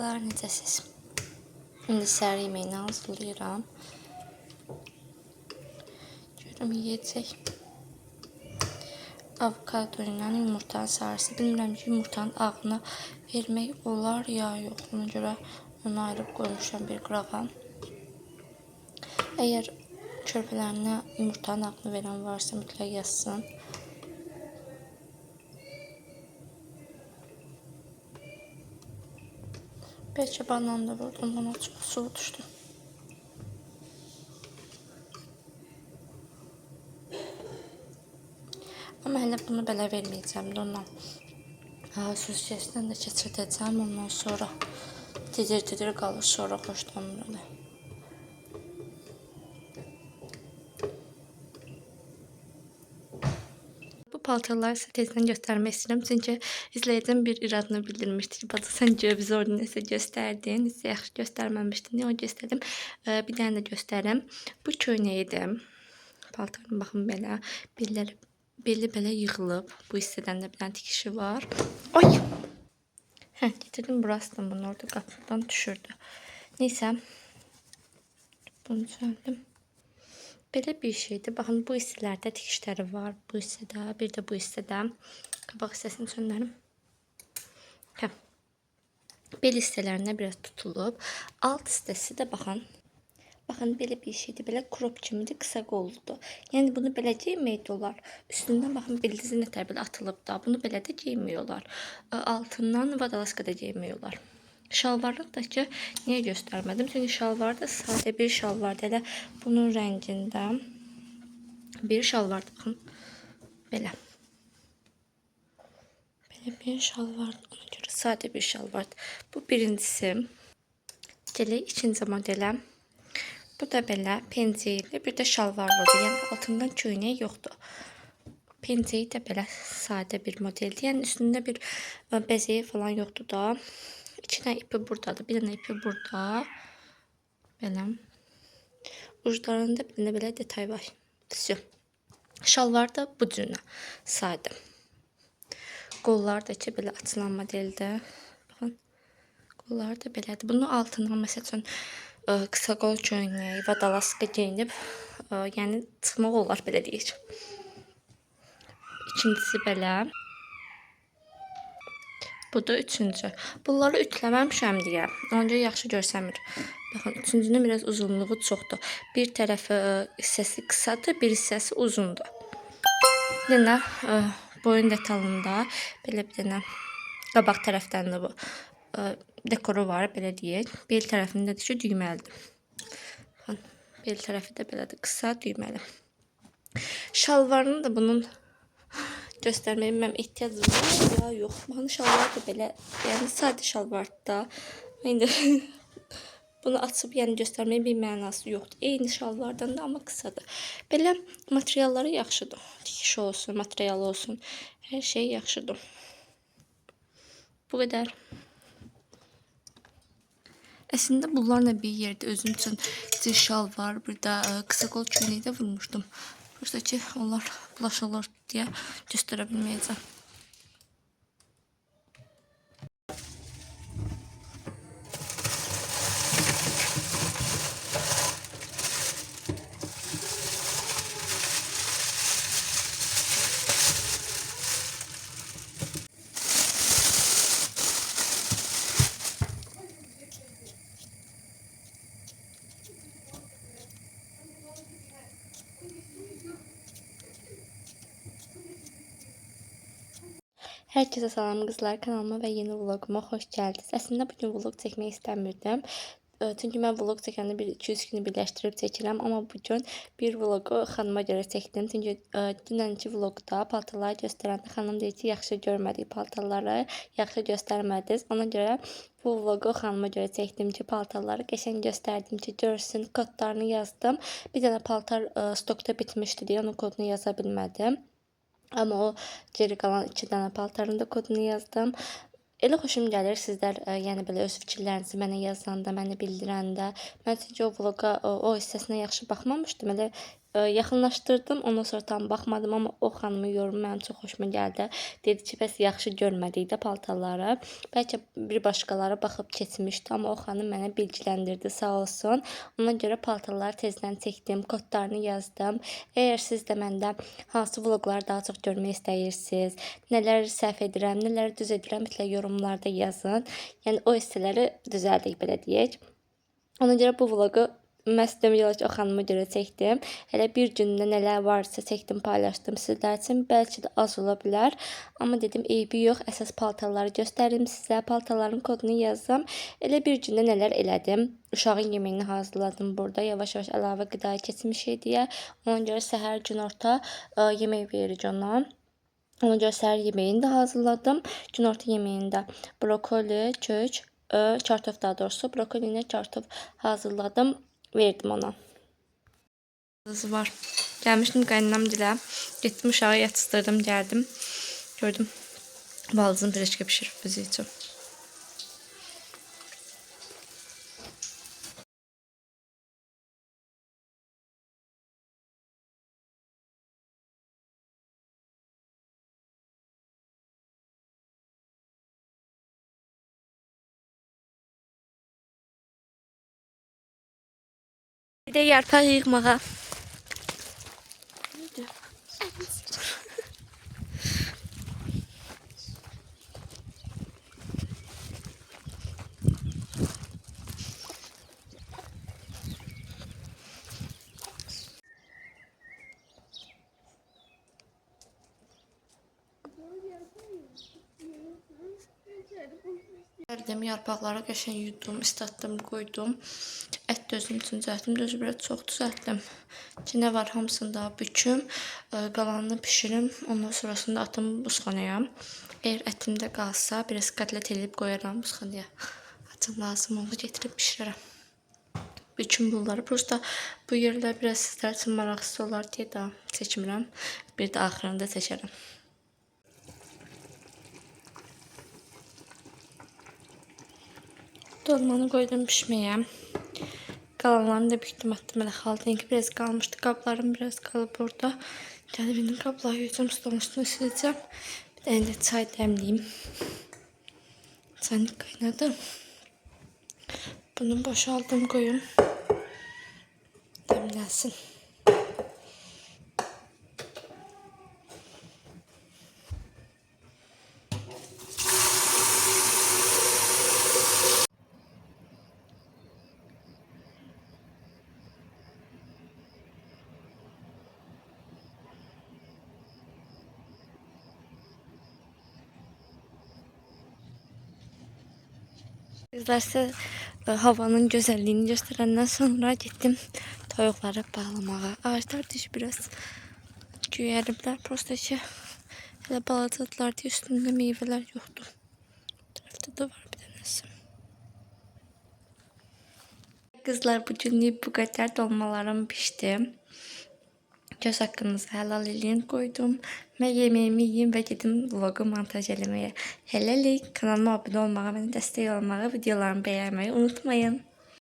qızlar, necəsiz? İndi səhər yeməyini hazırlayıram. Görüm yeyəcək. Avokado ilə yumurtanın sarısı. Bilmirəm ki, yumurtanın ağını vermək olar ya yox. Ona görə onu ayırıb qoymuşam bir qırağa. Əgər körpələrinə yumurtanın ağını verən varsa mütləq yazsın. Bəlkə banan da vurdum, ona çox sulu düşdü. Amma hələ bunu belə verməyəcəm də ondan. Süzgəcdən də keçirdəcəm, ondan sonra didir-didir qalır, sonra xoşlanmır elə. Bu paltarları isə tezdən göstərmək istəyirəm. Çünki izləyicim bir iradını bildirmişdi ki, bacı sən güya bizə orada nəsə göstərdin, heç yaxşı göstərməmişdin. Niyə o göstərdim? Bir dənə də göstərim. Bu köynəyidir. Paltarın baxın belə, belləri beli belə yığılıb. Bu hissədən də bir dənə tikişi var. Ay! Hə, getirdim burasını bunu orada qapıdan düşürdü. Neysə. Bunu düzəldim. Belə bir şeydir. Baxın, bu hissələrdə tikişləri var. Bu hissədə, bir də bu hissədə. Qabaq hissəsini söndürüm. Hə. Bel hissələrində biraz tutulub. Alt hissəsi də baxın. Baxın, belə bir şeydir. Belə crop kimidir, qısa qolludur. Yəni bunu belə geymək də olar. Üstündən baxın, bildizin nətər belə atılıb da. Bunu belə də geymək olar. Altından vadalaska da geymək olar. Şalvarını da ki, niyə göstərmədim? Çünki şalvar da sadə bir şalvardır. Elə bunun rəngində bir şalvardır. Baxın, belə. Belə bir şalvardır. Ona görə sadə bir şalvardır. Bu birincisi. Gələk ikinci modelə. Bu da belə pencəkli, bir də şalvarlıdır. Yəni altından köynək yoxdur. Pencəyi də belə sadə bir modeldir. Yəni üstündə bir bəzəyi falan yoxdur da. İki dənə ipi buradadır. Bir dənə ipi burada. Belə. Uclarında bir dənə belə detay var. Vəsio. Şalvar da bu cürə sadə. Qollar da ki belə açılan modeldir. Baxın. Qollar da belədir. Bunun altından məsəl üçün qısa qol köynək, vadalaska geyinib, yəni çıxmaq olar belə deyək. İkincisi belə. Bu da üçüncü. Bunları ütləməmişəm deyə. Ona görə yaxşı görsənmir. Baxın, üçüncünün biraz uzunluğu çoxdur. Bir tərəfi hissəsi qısadır, bir hissəsi uzundur. Bir dənə boyun detalında belə bir dənə qabaq tərəfdən də bu dekoru var, belə deyək. Bel tərəfində də ki, düyməlidir. Baxın, bel tərəfi də belədir, qısa düyməli. Şalvarını da bunun göstərməyə mənim ehtiyacım var ya yox. Baxın, şalvar da belə, yəni sadə şalvardır da. İndi bunu açıb yəni göstərməyin bir mənası yoxdur. Eyni şalvardan da, amma qısadır. Belə materialları yaxşıdır. Tikiş olsun, material olsun, hər şey yaxşıdır. Bu qədər. Əslində bunlarla bir yerdə özüm üçün bir şalvar, bir də qısa qol köynək də vurmuşdum. Prosta ki, onlar bulaşılır deyə göstərə bilməyəcəm. Herkese salam kızlar, kanalıma ve yeni vloguma hoş geldiniz. Əslində bugün vlog çəkmək istəmirdim. Çünki mən vlog çəkəndə bir 2-3 günü birləşdirib çəkirəm, amma bugün bir vlogu xanıma görə çəkdim. Çünki dünənki vlogda paltarları göstərəndə xanım dedi ki, yaxşı görmədik paltarları, yaxşı göstərmədiniz. Ona görə bu vlogu xanıma görə çəkdim ki, paltarları qəşəng göstərdim ki, görsün, kodlarını yazdım. Bir dənə paltar stokda bitmişdi deyə onun kodunu yaza bilmədim. Amma o geri qalan 2 dənə paltarın da kodunu yazdım. Elə xoşum gəlir sizlər, yəni belə öz fikirlərinizi mənə yazanda, mənə bildirəndə. Mən çünki o vloqa, o hissəsinə yaxşı baxmamışdım. Elə Yaxınlaşdırdım, ondan sonra tam baxmadım, amma o xanımın yorumu mənim çox xoşuma gəldi. Dedi ki, bəs yaxşı görmədik də paltarları. Bəlkə bir başqaları baxıb keçmişdi, amma o xanım mənə bilgiləndirdi, sağ olsun. Ona görə paltarları tezdən çəkdim, kodlarını yazdım. Əgər siz də məndə hansı vloqları daha çox görmək istəyirsiniz, nələr səhv edirəm, nələri düz edirəm, mütləq yorumlarda yazın. Yəni o hissələri düzəldik, belə deyək. Ona görə bu vloqu məhz demək olar ki, o xanıma görə çəkdim. Elə bir gündə nələr varsa çəkdim, paylaşdım sizlər üçün. Bəlkə də az ola bilər. Amma dedim, eybi yox, əsas paltarları göstərim sizə, paltarların kodunu yazdım. Elə bir gündə nələr elədim. Uşağın yeməyini hazırladım burada. Yavaş-yavaş əlavə qidaya keçmişik deyə. Ona görə səhər günorta yemək veririk ona. Ona görə səhər yeməyini də hazırladım. Günorta yeməyində brokoli, kök, kartof daha doğrusu, brokoli ilə kartof hazırladım. Verdim ona. Var. Gəlmişdim qaynanam dilə. Getdim uşağı yatızdırdım, gəldim. Gördüm, baldızım pireşka pişirib bizi üçün. Bir də yarpaq yığmağa. Gəldim, yarpaqları qəşəng yudum, islatdım, qoydum. Ət də özüm üçün düzəltdim. Düzü biraz çox düzəltdim. Ki, nə var hamısını daha büküm. Qalanını pişirim. Ondan sonrasında atım buzxanaya. Əgər ətimdə qalsa, biraz kotlet eləyib qoyaram buzxanaya. Açım lazım oldu, getirib pişirərəm. Bütün bunları. Prosta bu yerlər biraz sizlər üçün maraqsız olar deyə daha çəkmirəm. Bir də axırında çəkərəm. Dolmanı qoydum pişməyə. Qalanlarını da bükdüm, attım elə xaltayınki biraz qalmışdı. Qablarım biraz qalıb orada. Gəlib indi qabları yuyacağım, stolun üstünə siləcəm. Bir də indi çay dəmləyim. Çayını qaynadı. Bunu boşaldım, qoyum. Dəmlənsin. Kızlar sizə havanın gözəlliyini göstərəndən sonra getdim toyuqları bağlamağa. Ağaclar düş biraz göyəriblər. Prosta ki, hələ balacadılar deyə üstündə meyvələr yoxdur. Bu tərəfdə də var bir dənəsi. Kızlar, bugünlük bu qədər, dolmalarım pişdi. Göz haqqınızı helal eləyin, qoydum. Mən yeməyimi yeyim və gedim vlogu montaj eləməyə. Hələlik kanalıma abunə olmağı, mənə dəstək olmağı, videolarımı bəyənməyi unutmayın.